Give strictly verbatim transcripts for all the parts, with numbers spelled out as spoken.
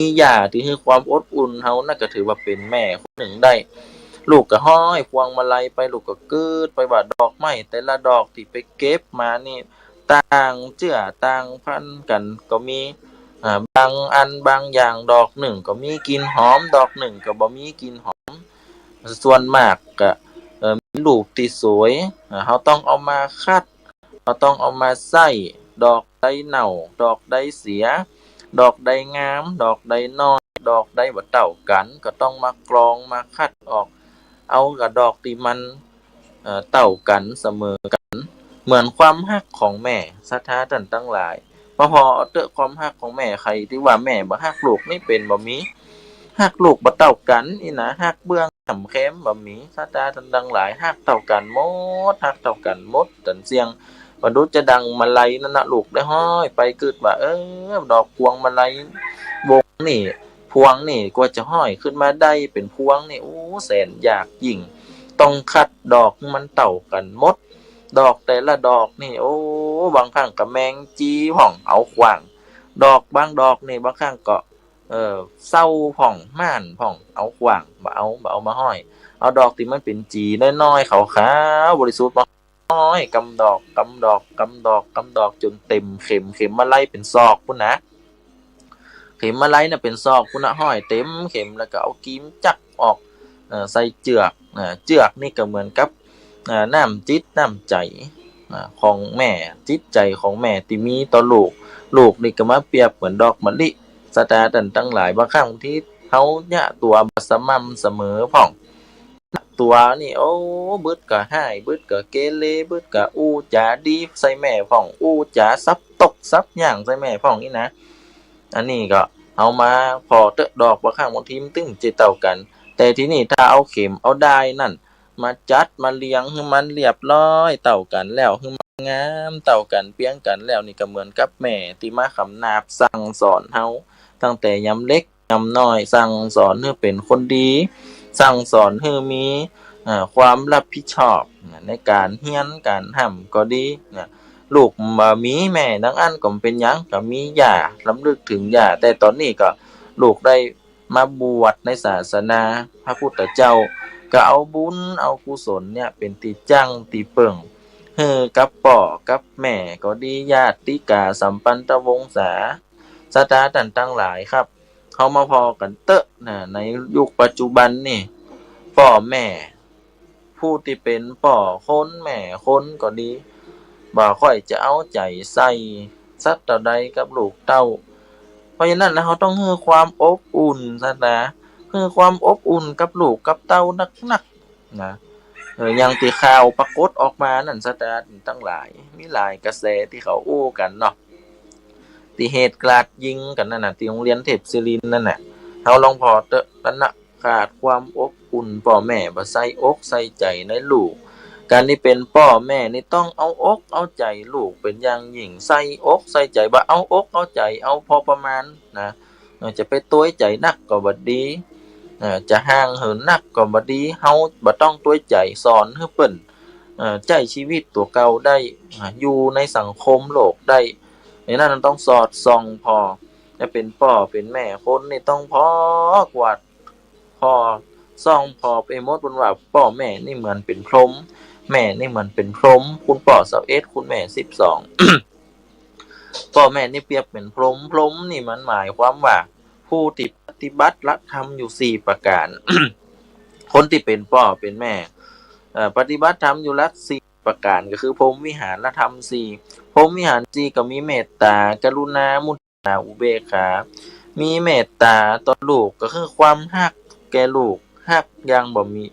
มีย่าตี้หื้อความอบอุ่นเฮา นั่นก็ถือว่าเป๋นแม่คนนึ่งได้ ลูกก็ห้อยพวงมาลัยไป ลูกก็กึ๊ดไปว่าดอกไม้แต่ละดอกตี้ไปเก็บมานี่ ต่างเจื้อต่างพันธุ์กั๋นก็มี อ่า บางอันบางอย่าง ดอกนึ่งก็มีกลิ่นหอม ดอกนึ่งก็บ่มีกลิ่นหอม ส่วนมากก็ เอ่อ มีรูปตี้สวย อ่า เฮาต้องเอามาคัด เฮาต้องเอามาใจ๊ ดอกใดเน่า ดอกใดเสีย ดอกใดงาม ดอกใดน้อย ดอกใดบ่เต้ากั๋น ก็ต้องมากรองมาคัดออก เอาก้าดอกตี้มัน เอ่อ เต้ากั๋นเสมอกั๋น เหมือนความฮักของแม่ ศรัทธาต้านตังหลาย มาผ่อเต๊อะความฮักของแม่ ใผตี้ว่าแม่บ่ฮักลูกนี่เป๋นบ่มี ฮักลูกบ่เต้ากั๋นอี้นะ ฮักเบื้องต่ำแคมบ่มี ศรัทธาต้านตังหลาย ฮักเต้ากั๋นหมด ฮักเต้ากั๋นหมด ตันเสี้ยง บ่ดูจะดังมาลัยนั่นนะ ลูกได้ห้อยไปกึ๊ดว่า เออ ดอกพวงมาลัยวงนี่ พวงนี่กว่าจะห้อยขึ้นมาได้เป๋นพวงนี่ โอ้ แสนยากยิ่ง ต้องคัดดอกหื้อมันเต้ากั๋นหมด ดอกแต่ละดอกนี่ โอ้ บางครั้งก็แมงจีพ่อง เอาขว้าง ดอกบางดอกนี่ บางครั้งก็ เอ่อ เซ้าพ่อง ม่านพ่อง เอาขว้าง บ่เอา บ่เอามาห้อย เอาดอกตี้มันเป๋นจีน้อยๆ ขาวๆ บริสุทธิ์มา ห้อยกำดอก กำดอก กำดอก กำดอก จ๋นเต๋มเข็ม เข็มมาลัยเป๋นศอกปู้นนะ เข็มมาลัยน่ะเป๋นศอกปู้นนะ ห้อยเต๋มเข็ม แล้วก็เอากรีมจั๊กออก เอ่อ ใส่เจือก อ่า เจือกนี่ก็เหมือนกับ อ่า น้ำจิตน้ำใจ๋ อ่า ของแม่ จิตใจ๋ของแม่ตี้มีต่อลูก ลูกนี่ก็มาเปรียบเหมือนดอกมะลิ ศรัทธาต้านตังหลาย บางครั้งตี้เฮาเยียะตั๋วบ่สม่ำเสมอพ่อง ตั๋วนี่ โอ้ บึดก็ฮ้าย บึดก็เกเร บึดก็อู้จ๋าดีใส่แม่พ่อง อู้จ๋าสับตกสับย่างใส่แม่พ่องอี้นะ อันนี้ก็เอามาผ่อเต๊อะ ดอกบางครั้งบางทีมันตึงจะเต้ากั๋น แต่ทีนี้ถ้าเอาเข็มเอาด้ายนั่นมาจัดมาเรียงหื้อมันเรียบร้อยเต้ากั๋นแล้ว หื้อมันงามเต้ากั๋นเปียงกั๋นแล้ว นี่ก็เหมือนกับแม่ตี้มาขำนาบสั่งสอนเฮา ตั้งแต่ยามเล็ก ยามน้อย สั่งสอนหื้อเป๋นคนดี สั่งสอนหื้อมี เอ่อ ความรับผิดชอบในก๋านเฮียนก๋านฮ่ำก็ดีนะ ลูกบ่มีแม่ดังอั้นก็บ่เป๋นหยัง ก็มีย่า รำลึกเถิงย่า แต่ต๋อนนี้ก็ลูกได้มาบวชในศาสนาพระพุทธเจ้า ก็เอาบุญเอากุศลเนี่ยเป๋นตี้จั้งตี้เปิ้ง หื้อกับป้อกับแม่ก็ดี ญาติกาสัมปันตวงศา ศรัทธาต้านตังหลายครับ เฮามาผ่อกั๋นเต๊อะนะ ในยุคปัจจุบันนี่ ป้อแม่ ผู้ตี้เป๋นป้อคนแม่คนก็ดี บ่ค่อยจะเอาใจ๋ใส่สักเต้าใดกับลูกเต้า เพราะฉะนั้นนะ เฮาต้องหื้อความอบอุ่น ศรัทธา หื้อความอบอุ่นกับลูกกับเต้านักๆ นะ เออ อย่างตี้ข่าวปรากฏออกมานั่น ศรัทธาตังหลาย มีหลายกระแสตี้เขาอู้กั๋นเนาะ ตี้เหตุกราดยิงกั๋นนั่นน่ะ ตี้โฮงเฮียนเทพศิรินทร์นั่นน่ะ เฮาลองผ่อเต๊อะ อันน่ะ ขาดความอบอุ่น ป้อแม่บ่ใส่อกใส่ใจ๋ในลูก ก๋านตี้เป๋นป้อแม่นี่ต้องเอาอกเอาใจ๋ลูกเป๋นอย่างยิ่ง ใส่อกใส่ใจ๋ บ่เอาอกเอาใจ๋ เอาพอประมาณนะ เออ จะไปตวยใจ๋นักก็บ่ดี เออ จะห่างเหินนักก็บ่ดี เฮาบ่ต้องตวยใจ๋ สอนหื้อเปิ้น เอ่อ ใจ๊ชีวิตตั๋วเก่าได้ อ่า อยู่ในสังคมโลกได้ ในนั้นต้องสอดส่องผ่อ จะเป๋นป้อเป๋นแม่คนนี่ต้องผ่อกวาด ผ่อส่องผ่อไปหมด เปิ้นว่าป้อแม่นี่เหมือนเป๋นพรหม แม่นี่เหมือนเป๋นพรหม คุณป้อซาวเอ็ด คุณแม่สิบสอง ป้อแม่นี่เปรียบเหมือนพรหม พรหมนี่มันหมายความว่า ผู้ตี้ปฏิบัติหลักธรรมอยู่สี่ประก๋าน คนตี้เป๋นป้อเป๋นแม่ เอ่อ ปฏิบัติธรรมอยู่หลักสี่ประก๋าน ก็คือพรหมวิหารธรรมสี่ พรหมวิหารสี่ก็มีเมตตา กรุณา มุทิตา อุเบกขา มีเมตตาต่อลูก ก็คือความฮักแก่ลูก ฮักอย่างบ่มี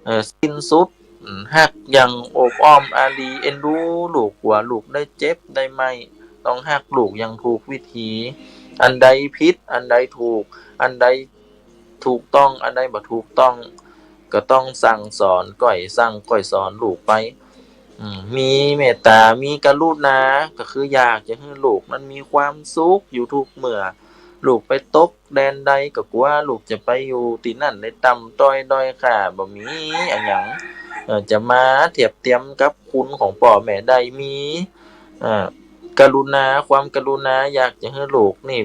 เอ่อ สิ้นสุด อืม ฮักอย่างโอบอ้อมอารี เอ็นดูลูก กั๋วลูกได้เจ็บได้ไม้ ต้องฮักลูกอย่างถูกวิธี อันใดผิด อันใดถูก อันใดถูกต้อง อันใดบ่ถูกต้อง ก็ต้องสั่งสอน ก้อยสั่งก้อยสอนลูกไป อืม มีเมตตา มีกรุณา ก็คืออยากจะหื้อลูกนั้นมีความสุขอยู่ทุกเมื่อ ลูกไปตกแดนใดก็กั๋วลูกจะไปอยู่ตี้นั่นได้ต่ำต้อยด้อยค่า บ่มีอะหยัง เอ่อ จะมาเทียบเตียมกับคุณของป้อแม่ได้ มี เอ่อ กรุณา ความกรุณาอยากจะหื้อลูกนี่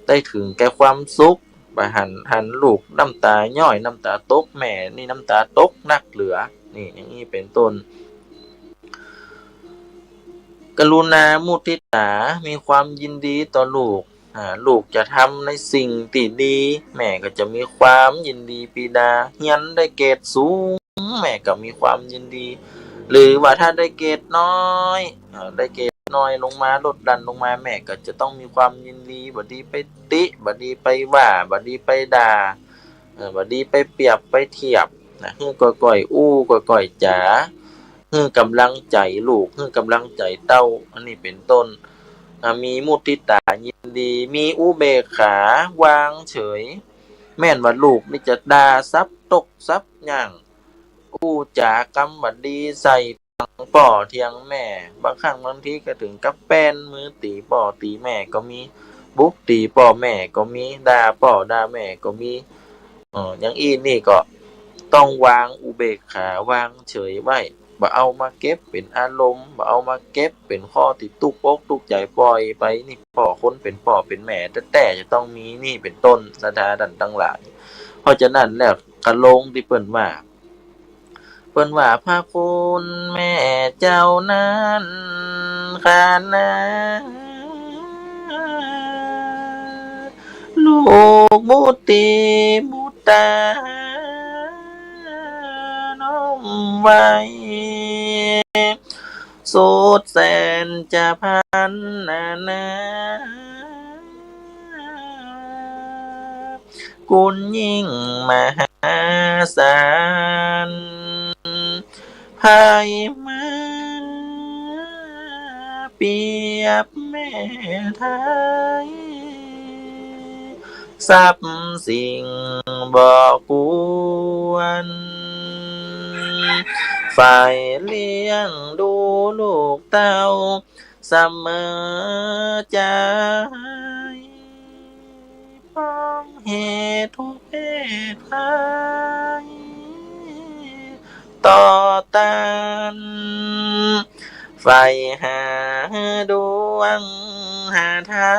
แต ได้เถิงแก่ความสุข บ่หัน หันลูกน้ำตาย้อยน้ำตาตก แม่นี่น้ำตาตกนักเหลือ นี่อย่างนี้เป๋นต้น กรุณามุทิตา มีความยินดีต่อลูก อ่า ลูกจะทำในสิ่งตี้ดี แม่ก็จะมีความยินดีปรีดา เฮียนได้เกรดสูง แม่ก็มีความยินดี หรือว่าถ้าได้เกรดน้อย อ่า ได้เกรดน้อยลงมา ลดหลั่นลงมา แม่ก็จะต้องมีความยินดี บ่ดีไปติ บ่ดีไปว่า บ่ดีไปด่า เออ บ่ดีไปเปรียบไปเทียบนะ หื้อก้อยๆ อู้ ก้อยๆ จ๋า หื้อกำลังใจ๋ลูก หื้อกำลังใจ๋เต้า อันนี้เป๋นต้น อ่า มีมุทิตายินดี มีอุเบกขาวางเฉย แม้นว่าลูกนี่จะด่าสับตกสับหย่าง อู้จ๋ากำบ่ดีใส่เถียงป้อเถียงแม่ บางครั้งบางทีก็เถิงกับแป้นมือตี๋ป้อตี๋แม่ก็มี บุกตี๋ป้อแม่ก็มี ด่าป้อด่าแม่ก็มี เออ อย่างอี้นี่ก็ต้องวางอุเบกขาวางเฉยไว้ บ่เอามาเก็บเป๋นอารมณ์ บ่เอามาเก็บเป๋นข้อตี้ตุ๊กอกตุ๊กใจ๋ ปล่อยไป นี่ป้อคนเป๋นป้อเป๋นแม่แต๊ๆ จะต้องมี นี่เป๋นต้น ศรัทธาต้านตังหลาย เพราะฉะนั้นแล้ว กะลงตี้เปิ้นว่า เปิ้นว่า พระคุณแม่เจ้านั้น ข้านา ลูกมุติมุตตา น้อมไหว้ สุดแสนจะพรรณนา คุณยิ่งมหาศาล ใผมาเปรียบแม่ไท้ สรรพสิ่งบ่ควร ใฝ่เลี้ยงดูลูกเต้าเสมอใจ๋ ป้องเหตุทุกข์เพศภัยต่อต้าน ใฝ่หาดวงหาไท้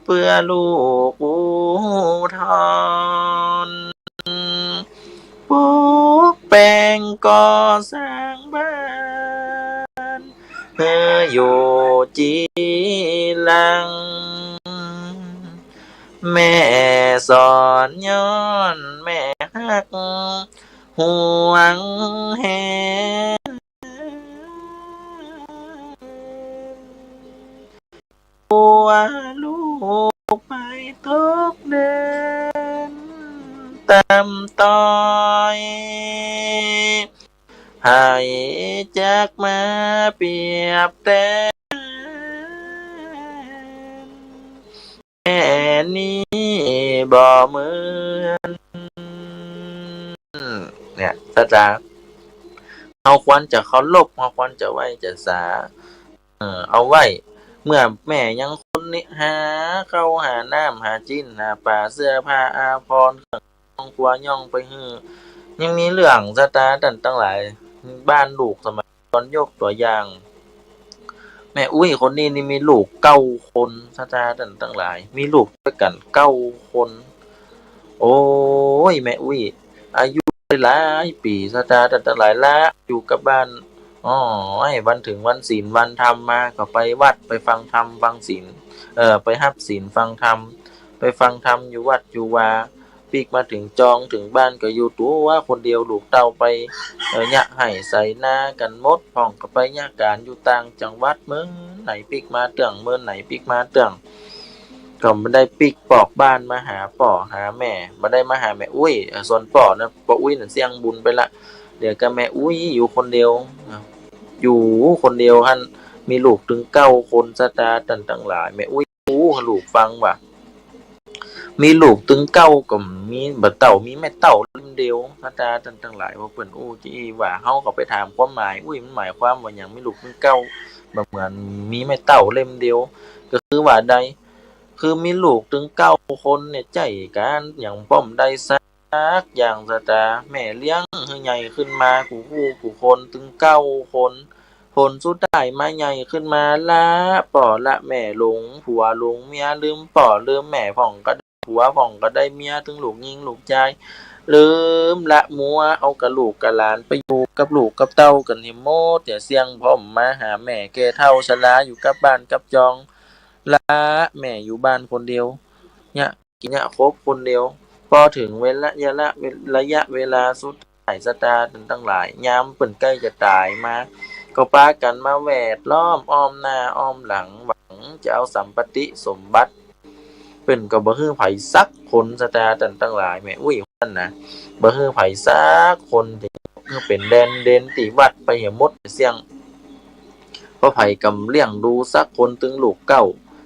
เปื้อลูกอุทธรณ์ ปกแปงก่อสร้างบ้าน หื้ออยู่จีหลัง แม่สอนย้อนแม่ฮัก หวงแหน กลัวลูกไปตกเดินต่ำต้อย ใผจักมาเปรียบแตน แม่นี้บ่เหมือน เนี่ย ศรัทธา เฮาควรจะเคารพ เฮาควรจะไหว้จะสา เออ เอาไว้ เมื่อแม่ยังคนนี้ หาข้าวหาน้ำ หาจิ๊นหาป๋า เสื้อผ้าอาภรณ์ เครื่องครัวย่องไปหื้อ ยังมีเรื่อง ศรัทธาต้านตังหลาย บ้านลูกสมัยก่อน ยกตั๋วอย่าง แม่อุ๊ยคนนี้นี่มีลูกเก้าคน ศรัทธาต้านตังหลาย มีลูกตวยกั๋นเก้าคน โอ้ย แม่อุ๊ย อายุหลายปี๋ ศรัทธาต้านตังหลาย ละอยู่กับบ้าน อ้อ วันเถิงวันศีลวันธรรมมา ก็ไปวัด ไปฟังธรรมฟังศีล เอ่อ ไปฮับศีลฟังธรรม ไปฟังธรรมอยู่วัดอยู่วา ปิ๊กมาเถิงจองเถิงบ้านก็อยู่ตั๋วคนเดียว ลูกเต้าไป เอ่อ เยียะไฮ่ไถนากั๋นหมด พ่องก็ไปเยียะก๋านอยู่ต่างจังหวัด เมินไหนปิ๊กมาเตื้อง เมินไหนปิ๊กมาเตื้อง ก็บ่ได้ปิ๊กปอกบ้านมาหาป้อหาแม่ บ่ได้มาหาแม่อุ๊ย เอ่อ ส่วนป้อนะ ป้ออุ๊ยนั้นเสี้ยงบุญไปละ เหลือก็แม่อุ๊ยอยู่คนเดียว อยู่คนเดียวหั้น มีลูกเถิงเก้าคน ศรัทธาต้านตังหลาย แม่อุ๊ย อู้หื้อลูกฟังว่า มีลูกเถิงเก้าก็มี บ่าเต้ามีแม่เต้าเล่มเดียว ศรัทธาต้านตังหลาย ว่าเปิ้นอู้อี้ว่า เฮาก็ไปถามความหมาย อุ๊ย มันหมายความว่าหยัง มีลูกเถิงเก้า บ่เหมือนมีแม่เต้าเล่มเดียว ก็คือว่าใด คือมีลูกเถิงเก้าคนเนี่ย ใจ๊ก๋านหยังป้อมได้สัก สักอย่าง ศรัทธา แม่เลี้ยงหื้อใหญ่ขึ้นมา กู้ฮู้กู้คน เถิงเก้าคน ผลสุดท้ายมาใหญ่ขึ้นมา ละป้อละแม่ หลงผัวหลงเมีย ลืมป้อลืมแม่พ่องก็ได้ผัวพ่องก็ได้เมีย ตึงลูกญิงลูกจาย ลืมละมัว เอากะลูกกะหลานไปอยู่กับลูกกับเต้ากั๋นเหียหมด เหียเสี้ยง พ่อบ่มาหาแม่ แก่เฒ่าชราอยู่กับบ้านกับจอง ละแม่อยู่บ้านคนเดียว เยียะกิ๋นเยียะคบคนเดียว พอเถิงเวลา ระยะ ระยะเวลาสุดท้าย ศรัทธาตังหลาย ยามเปิ้นใก้จะต๋ายมา ก็ปากั๋นมาแวดล้อมอ้อมหน้าอ้อมหลัง หวังจะเอาสัมปติสมบัติ เปิ้นก็บ่หื้อใผสักคน ศรัทธาตังหลาย แม่อุ๊ยนั่นนะ บ่หื้อใผสักคน หื้อเป๋นแดนเด่นตี้วัดไปเหียหมดเสี้ยง บ่ใผกำเลี้ยงดูสักคน ตึงลูกเก๊า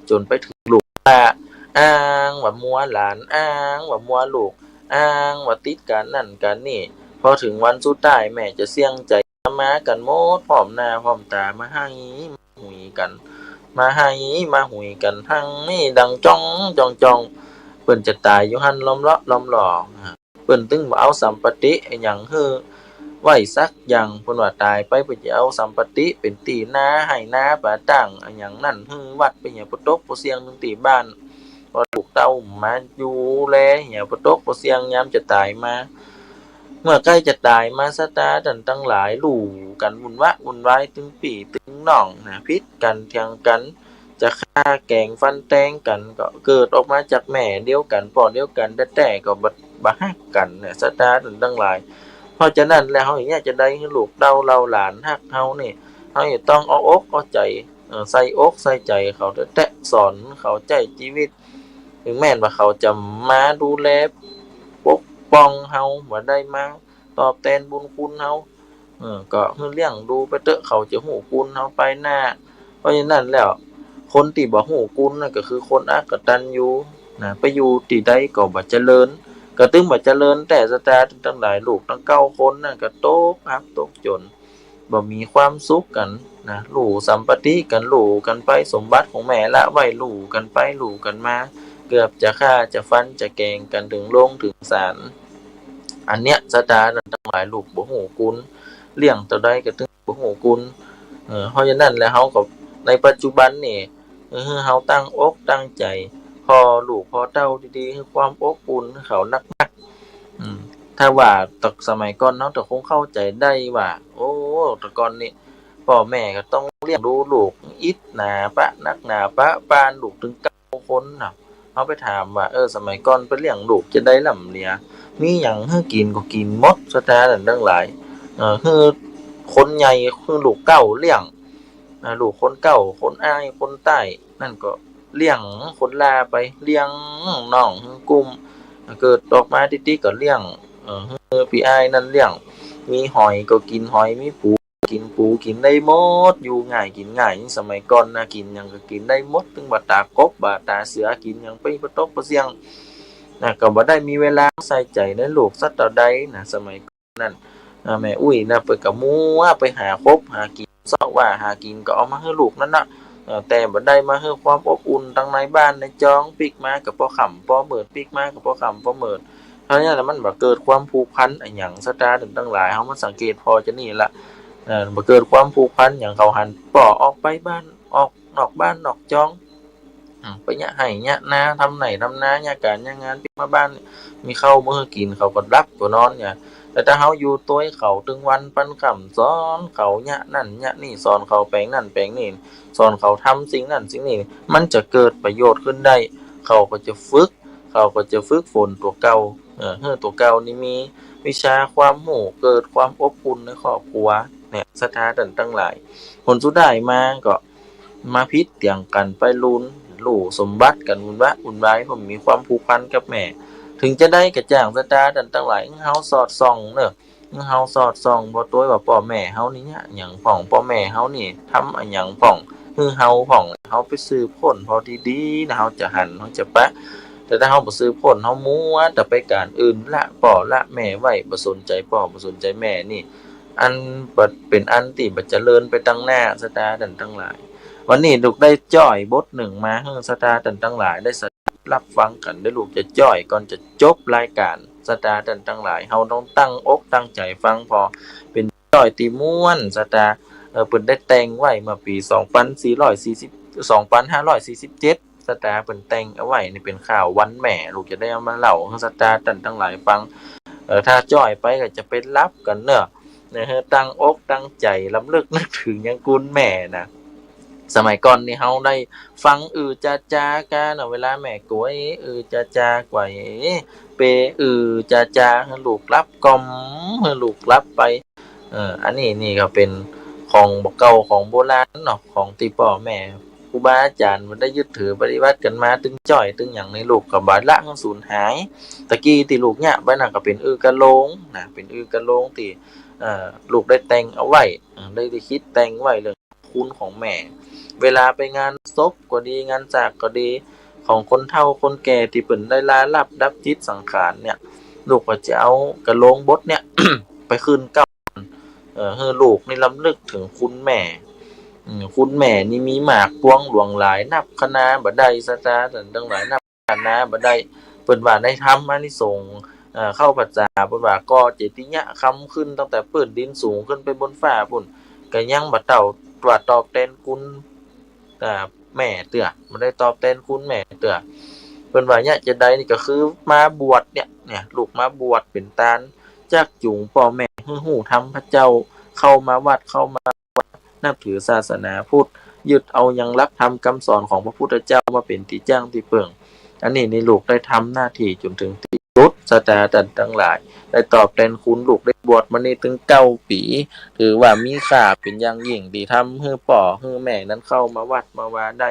จ๋นไปเถิงลูกหล้า อ้างว่ามัวหลาน อ้างว่ามัวลูก อ้างว่าติดก๋านนั่นก๋านนี่ พอเถิงวันสุดท้ายแม่จะเสี้ยงใจ๋ มากั๋นหมด พร้อมหน้าพร้อมต๋า มาไห้มาหุยกั๋น มาไห้มาหุยกั๋น หั้งนี่ดังจ้องจ้องจ้อง เปิ้นจะต๋ายอยู่หั้นล้อมเลาะล้อมหล่อ เปิ้นตึงบ่เอาสัมปติอะหยังหื้อไว้สักอย่าง เปิ้นว่าต๋ายไปเปิ้นจะเอาสัมปติเป๋นตี้นาไฮ่นาป๋าต้างอะหยังนั่นหื้อวัดไปเหียปะตกปะเสี้ยง ตึงตี้บ้าน ว่าลูกเต้ามาอยู่แลเหียปะตกปะเสี้ยง ยามจะต๋ายมา เมื่อใก้จะต๋ายมา ศรัทธาตังหลาย ลู่กั๋นวุ่นวะวุ่นวาย ตึงปี้ตึงน้องนะ ผิดกั๋นเถียงกั๋น จะฆ่าแก๋งฟันแตงกั๋น ก็เกิดออกมาจากแม่เดียวกั๋น ป้อเดียวกั๋นแต๊ๆ ก็บ่ บ่ฮักกั๋นเนี่ย ศรัทธาตังหลาย เพราะฉะนั้นแล้ว เฮาอยากจะได้หื้อลูกเต้าเหล่าหลานฮักเฮานี่ เฮาจะต้องเอาอกเอาใจ๋ เอ่อ ใส่อกใส่ใจ๋เขาแต๊ๆ สอนเขาใจ๊จีวิต เถิงแม้นว่าเขาจะมาดูแลปกป้องเฮา บ่ได้มาตอบแตนบุญคุณเฮา เออ ก็หื้อเลี้ยงดูไปเต๊อะ เขาจะฮู้คุณเฮาไปหน้า เพราะฉะนั้นแล้ว คนตี้บ่ฮู้คุณนั่นก็คือคนอกตัญญูนะ ไปอยู่ตี้ใดก็บ่เจริญ ก็ตึงบ่เจริญแต๊ ศรัทธาตังหลาย ลูกตังเก้าคนนั่นก็ตกอับตกจ๋น บ่มีความสุขกั๋นนะ ลู่สัมปติกั๋น ลู่กั๋นไป สมบัติของแม่ละไว้ ลู่กั๋นไป ลู่กั๋นมา เกือบจะฆ่าจะฟันจะแก๋งกั๋น เถิงโรงเถิงศาล อันเนี้ย ศรัทธาตังหลาย ลูกบ่ฮู้คุณ เลี้ยงเต้าใดก็ตึงบ่ฮู้คุณ เออ เพราะฉะนั้นแล้ว เฮาก็ในปัจจุบันนี่ เออ หื้อเฮาตั้งอกตั้งใจ๋ ผ่อลูกผ่อเต้าดีๆ หื้อความอบอุ่นเขานักๆ อืม ถ้าว่าแต่สมัยก่อนเนาะ ก็คงเข้าใจ๋ได้ว่า โอ้ แต่ก่อนนี่ ป้อแม่ก็ต้องเลี้ยงดูลูกอิดหนาปะนักหนาปะปาน ลูกตึงเก้าคนน่ะ เฮาไปถามว่า เออ สมัยก่อนไปเลี้ยงลูกจะได้ล่ำเหลือ มีหยังหื้อกิ๋นก็กิ๋นหมด ศรัทธาตังหลาย เออ หื้อคนใหญ่ หื้อลูกเก้าเลี้ยง อ่า ลูกคนเก้า คนอ้าย คนใต้ นั่นก็เลี้ยงคนหล้าไป เลี้ยงน้องหื้อกุ้ม เกิดออกมาติดๆ ก็เลี้ยง เออ หื้อปี้อ้ายนั่นเลี้ยง มีหอยก็กิ๋นหอย มีปูกิ๋นปู กิ๋นได้หมด อยู่ง่ายกิ๋นง่าย สมัยก่อนนะ กิ๋นหยังก็กิ๋นได้หมด ตึงบ่ต๋ากบ บ่ต๋าเสือ กิ๋นหยังไปปะตกปะเสี้ยงนะ ก็บ่ได้มีเวลาใส่ใจ๋ในลูกสักเต้าใดนะ สมัย นั่น อ่า แม่อุ๊ยนะ เปิ้นก็มัวไปหาคบหากิ๋น เซาะว่าหากิ๋นก็เอามาหื้อลูกนั่นนะ เอ่อ แต่บ่ได้มาหื้อความอบอุ่นตังในบ้านในจอง ปิ๊กมาก็ปอค่ำปอมืด ปิ๊กมาก็ปอค่ำปอมืด เท่านั้นแหละ มันบ่เกิดความผูกพันอะหยัง ศรัทธาตังหลาย เฮามาสังเกตผ่อจะนี่ละ เอ่อ บ่เกิดความผูกพันหยัง เขาหันป้อออกไปบ้าน ออกนอกบ้านนอกจอง อืม ไปเยียะไฮ่เยียะนา ทำไฮ่ทำนา เยียะก๋านเยียะงาน ปิ๊กมาบ้าน มีข้าวมื้อกิ๋น เขาก็หลับก็นอนเนี่ย แต่ถ้าเฮาอยู่ตวยเขาตึงวันปันค่ำ สอนเขาเยียะนั่นเยียะนี่ สอนเขาแป๋งนั่นแป๋งนี่ สอนเขาทำสิ่งนั่นสิ่งนี่ มันจะเกิดประโยชน์ขึ้นได้ เขาก็จะฝึก เขาก็จะฝึกฝนตั๋วเก่า เออ หื้อตั๋วเก่านี่มีวิชาความฮู้ เกิดความอบอุ่นในครอบครัว เนี่ย ศรัทธาตังหลาย ผลสุดท้ายมาก็ มาผิดเถียงกั๋นไปลูน ลู่สมบัติกั๋นวุ่นวะวุ่นวาย เพราะมีความผูกพันกับแม่ เถิงจะได้ก็จ้าง ศรัทธาตังหลาย เฮาสอดส่องเนาะ เฮาสอดส่อง บ่ตวยว่าป้อแม่เฮานี่เยียะหยังพ่อง ป้อแม่เฮานี่ทำอะหยังพ่อง หื้อเฮาพ่อง เฮาไปสืบค้นผ่อดีๆ นะ เฮาจะหัน เฮาจะปะ แต่ถ้าเฮาบ่สืบค้น เฮามัวแต่ไปก๋านอื่น ละป้อละแม่ไว้ บ่สนใจ๋ป้อ บ่สนใจ๋แม่นี่ อันบ่ เป๋นอันตี้บ่เจริญไปตังหน้า ศรัทธาตังหลาย วันนี้ลูกได้จ้อยบทนึ่งมาหื้อศรัทธาตังหลายได้สดับฟังกั๋น เดี๋ยวลูกจะจ้อยก่อนจะจบรายก๋าน ศรัทธาตังหลาย เฮาต้องตั้งอกตั้งใจ๋ฟัง ผ่อเป๋นจ้อยตี้ม่วน ศรัทธา เออ เปิ้นได้แต่งไว้เมื่อปี๋สองปันสี่ร้อยสี่สิบ สองปันห้าร้อยสี่สิบเจ็ด ศาสดาเปิ้นแต่งเอาไว้ นี่เป๋นข่าววันแม่ ลูกจะได้เอามาเล่าหื้อศาสดาต้านตังหลายฟัง เออ ถ้าจ้อยไปก็จะไปหลับกั๋นเนาะ นะ หื้อตั้งอกตั้งใจ๋รำลึกนึกเถิงยังคุณแม่นะ สมัยก่อนนี่เฮาได้ฟังอือจาจาก๋าเนาะ เวลาแม่ก๋วยอือจาจาก๋วย เปอือจาจา หื้อลูกหลับก่อม หื้อลูกหลับไป เออ อันนี้นี่ก็เป๋นของบ่าเก่าของโบราณเนาะ ของตี้ป้อแม่ครูบาอาจ๋ารย์มันได้ยึดถือปฏิบัติกั๋นมา ตึงจ้อยตึงหยังนี่ลูกก็บ่ละหื้อสูญหาย ตะกี้ตี้ลูกเยียะไปนั่นก็เป๋นอือกะโลงนะ เป๋นอือกะโลงตี้ เอ่อ ลูกได้แต่งเอาไว้ เอ่อ ได้ ได้กึ๊ดแต่งไว้เรื่องคุณของแม่ เวลาไปงานศพก็ดี งานจากก็ดี ของคนเฒ่าคนแก่ตี้เปิ้นได้ลาลับดับจิตสังขารเนี่ย ลูกก็จะเอากะโลงบทเนี่ย ไปขึ้นเกล้า เอ่อ หื้อลูกนี่รำลึกเถิงคุณแม่ อืม คุณแม่นี่มีมากปวงหลวงหลาย นับคณาบ่ได้ ศาสดาต้านตังหลาย นับคณาบ่ได้ เปิ้นว่าในธรรมอานิสงส์ เอ่อ เข้าพรรษา เปิ้นว่าก่อเจติยะคำขึ้นตั้งแต่ปื้นดินสูงขึ้นไปบนฟ้าปู้น ก็ยังบ่เต้าว่าตอบแตนคุณ เอ่อ แม่เตื้อ บ่ได้ตอบแตนคุณแม่เตื้อ เปิ้นว่าเยียะจาใดนี่ก็คือมาบวชเนี่ย เนี่ย ลูกมาบวชเป๋นตานจักจูงป้อแม่หื้อฮู้ธรรมพระเจ้า เข้ามาวัด เข้ามา นับถือศาสนาพุทธ ยึดเอายังหลักธรรมกำสอนของพระพุทธเจ้ามาเป๋นตี้จั้งตี้เปิ้ง อันนี้นี่ลูกได้ทำหน้าตี้จ๋นเถิงตี้สุด ศาสดาต้านตังหลาย ได้ตอบแตนคุณ ลูกได้บวชมานี่ตึงเก้าปี๋ ถือว่ามีค่าเป๋นอย่างยิ่ง ตี้ทำหื้อป้อหื้อแม่นั้นเข้ามาวัดมาวาได้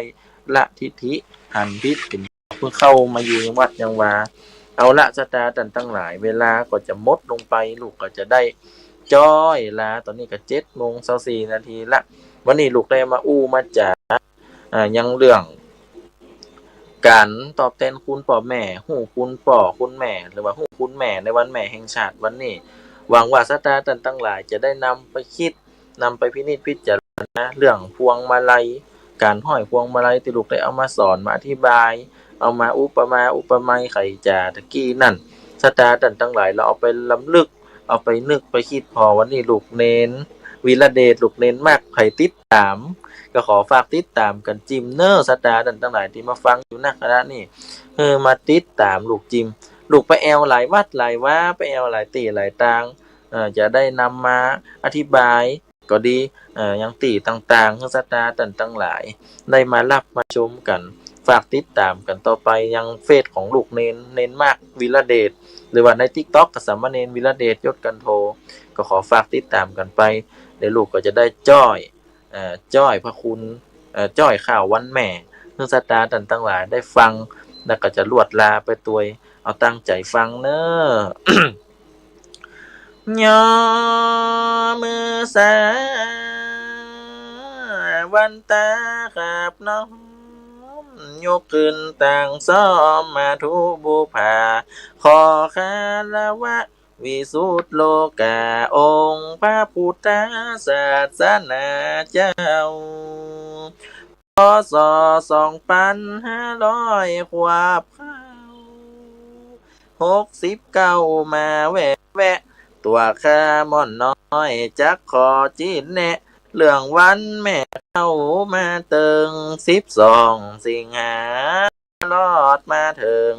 ละทิฐิ หันผิดเป๋น เปิ้นเข้ามาอยู่ยังวัดยังวา เอาละ ศาสดาต้านตังหลาย เวลาก็จะหมดลงไป ลูกก็จะได้จ้อยลา ต๋อนนี้ก็เจ็ดโมงซาวสี่นาทีละ วันนี้ลูกได้มาอู้มาจ๋า อ่า ยังเรื่องก๋านตอบแตนคุณป้อแม่ ฮู้คุณป้อคุณแม่ หรือว่าฮู้คุณแม่ในวันแม่แห่งชาติวันนี้ หวังว่าศาสดาต้านตังหลายจะได้นำไปกึ๊ด นำไปพินิจพิจารณาเรื่องพวงมาลัย ก๋านห้อยพวงมาลัยตี้ลูกได้เอามาสอนมาอธิบาย เอามาอุปมาอุปไมยไขจ๋าตะกี้นั้น ศาสดาต้านตังหลาย ลองเอาไปรำลึก เอาไปนึกไปกึ๊ด ผ่อวันนี้ลูกเณรวีระเดช ลูกเณรมักใผติดต๋าม ก็ขอฝากติดต๋ามกั๋นจิมเน่อ ศาสดาต้านตังหลายตี้มาฟังอยู่ ณ ขณะนี้ หื้อมาติดต๋ามลูกจิม ลูกไปแอ่วหลายวัดหลายวา ไปแอ่วหลายตี้หลายตาง เอ่อ จะได้นำมาอธิบายก็ดี เอ่อ ยังตี้ต่างๆ หื้อศาสดาต้านตังหลาย ได้มาฮับมาชมกั๋น ฝากติดต๋ามกั๋นต่อไปยังเฟซของลูกเณร เณรมักวีระเดช หรือว่าในติ๊กต็อกก็สามเณรวีระเดช ยศกันโท ก็ขอฝากติดต๋ามกั๋นไป เดี๋ยวลูกก็จะได้จ้อย เอ่อ จ้อยพระคุณ เอ่อ จ้อยข่าววันแม่ หื้อศาสดาต้านตังหลายได้ฟัง แล้วก็จะลวดลาไปตวย เอาตั้งใจ๋ฟังเน่อ ย่อมือสา วันตาขับน้อม ยกขึ้นตั้งซ้อมมาทุบูผา ขอคารวะ วิสุทธิโลกา องค์พระพุทธศาสนาเจ้า พ.ศ. สองปันห้าร้อย ขวบเข้าหกสิบเก้า มาแวะแวะ ตั๋วข้าม่อนน้อย จักขอจี๊แนะ เรื่องวันแม่เข้ามาเติง สิบสอง สิงหา ลอดมาเถิง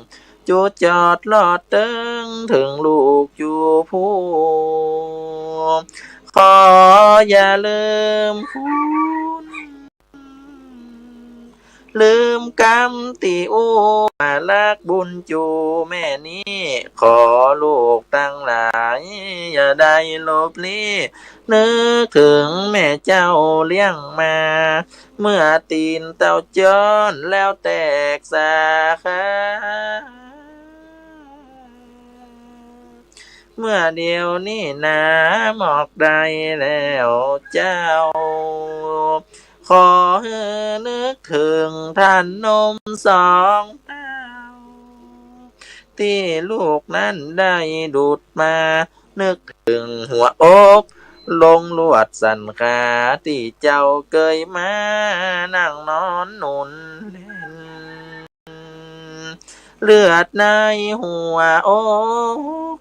จุดจอดลอดเติง เถิงลูกอยู่ภู ขออย่าลืมคุณ ลืมกำตี้อู้ มาลักบุญจูแม่นี้ ขอลูกตังหลาย อย่าได้ลบลี้ นึกเถิงแม่เจ้าเลี้ยงมา เมื่อตี๋นเต้าจ้อนแล้วแตกสาขา เมื่อเดี๋ยวนี้หนาหมอกได้แล้วเจ้า ขอหื้อนึกเถิงต้านนมสองเต้า ตี้ลูกนั้นได้ดูดมา นึกเถิงหัวอก ลงลวดสันขา ตี้เจ้าเกยมานั่งนอนหนุนเล่น เลือดในหัวอก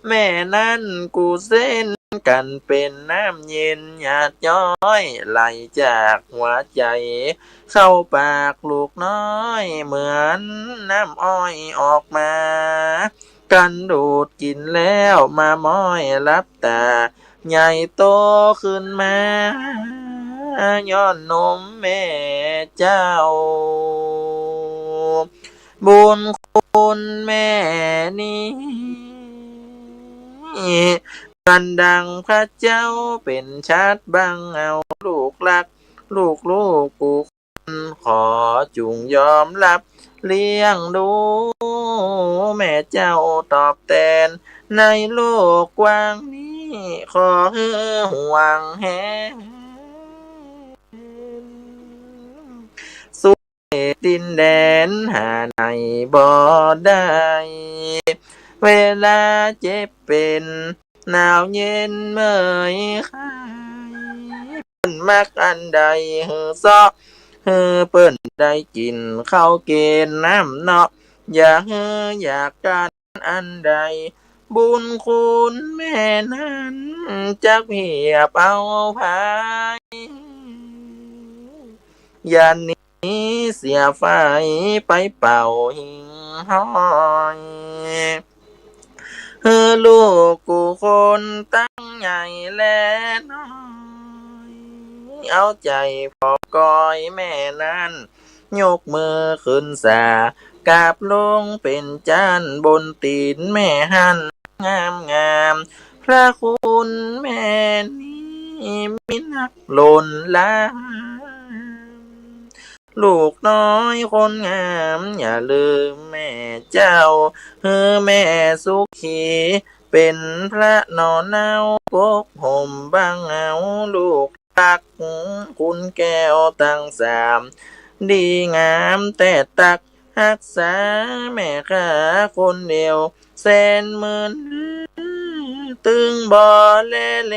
แม่นั้นกู้เส้น กั๋นเป๋นน้ำเย็นหยาดย้อย ไหลจากหัวใจ๋เข้าปากลูกน้อย เหมือนน้ำอ้อยออกมา กั๋นดูดกิ๋นแล้วมาม้อยหลับต๋า ใหญ่โตขึ้นมา ย้อนนมแม่เจ้า บุญคุณแม่นี้ อันดังพระเจ้าเป๋นชาติบังเอา ลูกรักลูกๆ กู้คน ขอจุ่งยอมรับเลี้ยงดูแม่เจ้าตอบแตน ในโลกกว้างนี้ ขอหื้อห่วงแหน สู่เขตดินแดนหาไหนบ่ได้ เวลาเจ็บเป๋น หนาวเย็นเมื่อยไข้ เปิ้นมักอันใดหื้อเซาะ หื้อเปิ้นได้กิ๋นข้าวเกณฑ์น้ำเนาะ อย่าหื้ออยากก๋านอันใด บุญคุณแม่นั้นจักเพียบเอาไผ อย่าหนีเสียไฟไปเป่าหิ่งห้อย หื้อลูกกู้คนตังใหญ่และน้อย เอาใจ๋ผอมกอยแม่นั้น ยกมือขึ้นสา กราบลงเป๋นจ้านบนตี๋นแม่หั้นงามๆ พระคุณแม่นี้มีนักล้นหลาม ลูกน้อยคนงามอย่าลืมแม่เจ้า หื้อแม่สุขี เป๋นพระหน่อเนาปกห่มบังเอา ลูกรักคุณแก้วตังสาม ดีงามแต๊ตั๊กฮักษาแม่ข้าคนเดียว แสนหมื่นตึงบ่แลเหล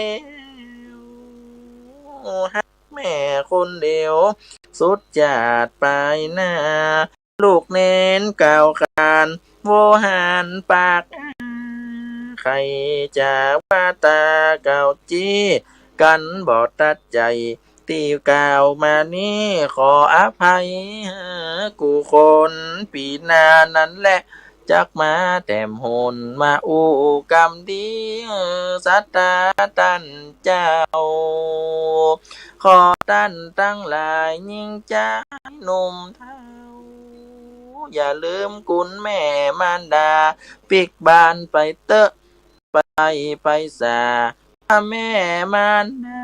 ว ฮักแม่คนเดียวสุดจาติปายหน้า ลูกเณรกล่าวขานโวหารปากอ้า ใค่จะว่าตาเก่าจี้ กั๋นบ่ตัดใจ๋ ตี้กล่าวมานี้ขออภัยหื้อกู้คน ปี๋หน้านั้นแหละจักมาแต้มหน มาอู้กำดีหื้อศรัทธาต้านเจ้า ขอต้านตังหลายญิงจายหนุ่มเฒ่า อย่าลืมคุณแม่มารดา ปิ๊กบ้านไปเต๊อะ ไปไปสา แม่มารดา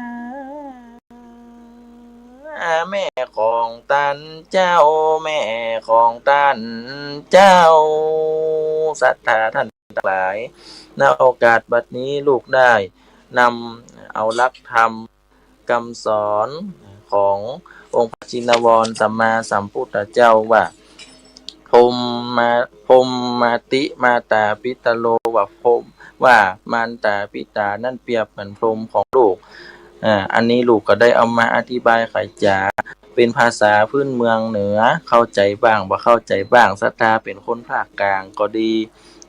แม่ของต้านเจ้า แม่ของต้านเจ้า ศรัทธาต้านตังหลาย ณ โอกาสบัดนี้ลูกได้นำเอาหลักธรรม กำสอนขององค์พระชินวรสัมมาสัมพุทธเจ้าว่า พรหมมา พรหมมาติมาตาปิตโร ว่าพรหม ว่ามารดาปิดานั้นเปรียบเหมือนพรหมของลูก อ่า อันนี้ลูกก็ได้เอามาอธิบายไขจ๋า เป๋นภาษาพื้นเมืองเหนือ เข้าใจ๋บ้างบ่เข้าใจ๋บ้าง ศรัทธาเป๋นคนภาคกลางก็ดี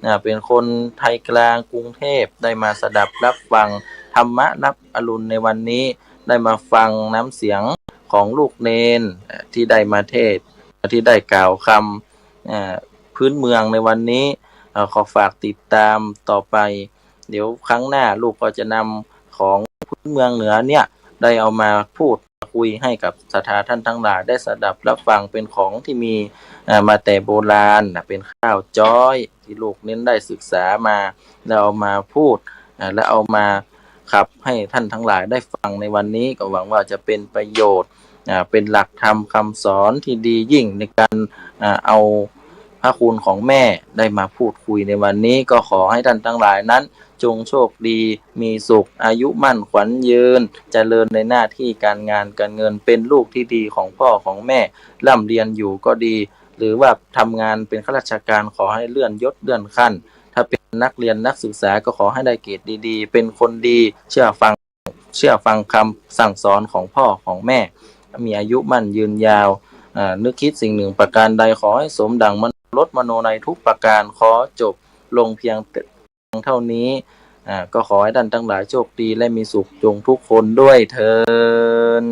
อ่า เป๋นคนไทยกลางกรุงเทพฯ ได้มาสดับรับฟังธรรมะรับอรุณในวันนี้ ได้มาฟังน้ำเสียงของลูกเณร เอ่อ ตี้ได้มาเทศน์ ตี้ได้กล่าวกำ เอ่อ พื้นเมืองในวันนี้ เอ่อ ขอฝากติดต๋ามต่อไป เดี๋ยวครั้งหน้าลูกก็จะนำของพื้นเมืองเหนือเนี่ย ได้เอามาพูดคุยหื้อกับศรัทธาต้านตังหลายได้สดับรับฟัง เป๋นของตี้มี เอ่อ มาแต่โบราณน่ะ เป๋นข้าวจ๊อยตี้ลูกเณรได้ศึกษามา แล้วเอามาพูด อ่า แล้วเอามาขับหื้อต้านตังหลายได้ฟังในวันนี้ ก็หวังว่าจะเป๋นประโยชน์ อ่า เป๋นหลักธรรมกำสอนตี้ดียิ่งในก๋าน อ่า เอาพระคุณของแม่ได้มาพูดคุยในวันนี้ ก็ขอหื้อต้านตังหลายนั้น จงโชคดี มีสุข อายุมั่นขวัญยืน เจริญในหน้าตี้ก๋านงานก๋านเงิน เป๋นลูกตี้ดีของพ่อของแม่ ร่ำเรียนอยู่ก็ดี หรือว่าทำงานเป๋นข้าราชก๋าน ขอหื้อเลื่อนยศเลื่อนขั้น ถ้าเป๋นนักเรียนนักศึกษาก็ขอหื้อได้เกรดดีๆ เป๋นคนดี เชื่อฟัง เชื่อฟังกำสั่งสอนของพ่อของแม่ มีอายุมั่นยืนยาว อ่า นึกคิดสิ่งหนึ่งประการใด ขอหื้อสมดั่งมโนรสมโนในยทุกประก๋าน ขอจบลงเพียงเท่านี้ อ่า อ่า ก็ขอให้ต้านตังหลายโชคดีและมีสุขจงทุกคนด้วยเทอญ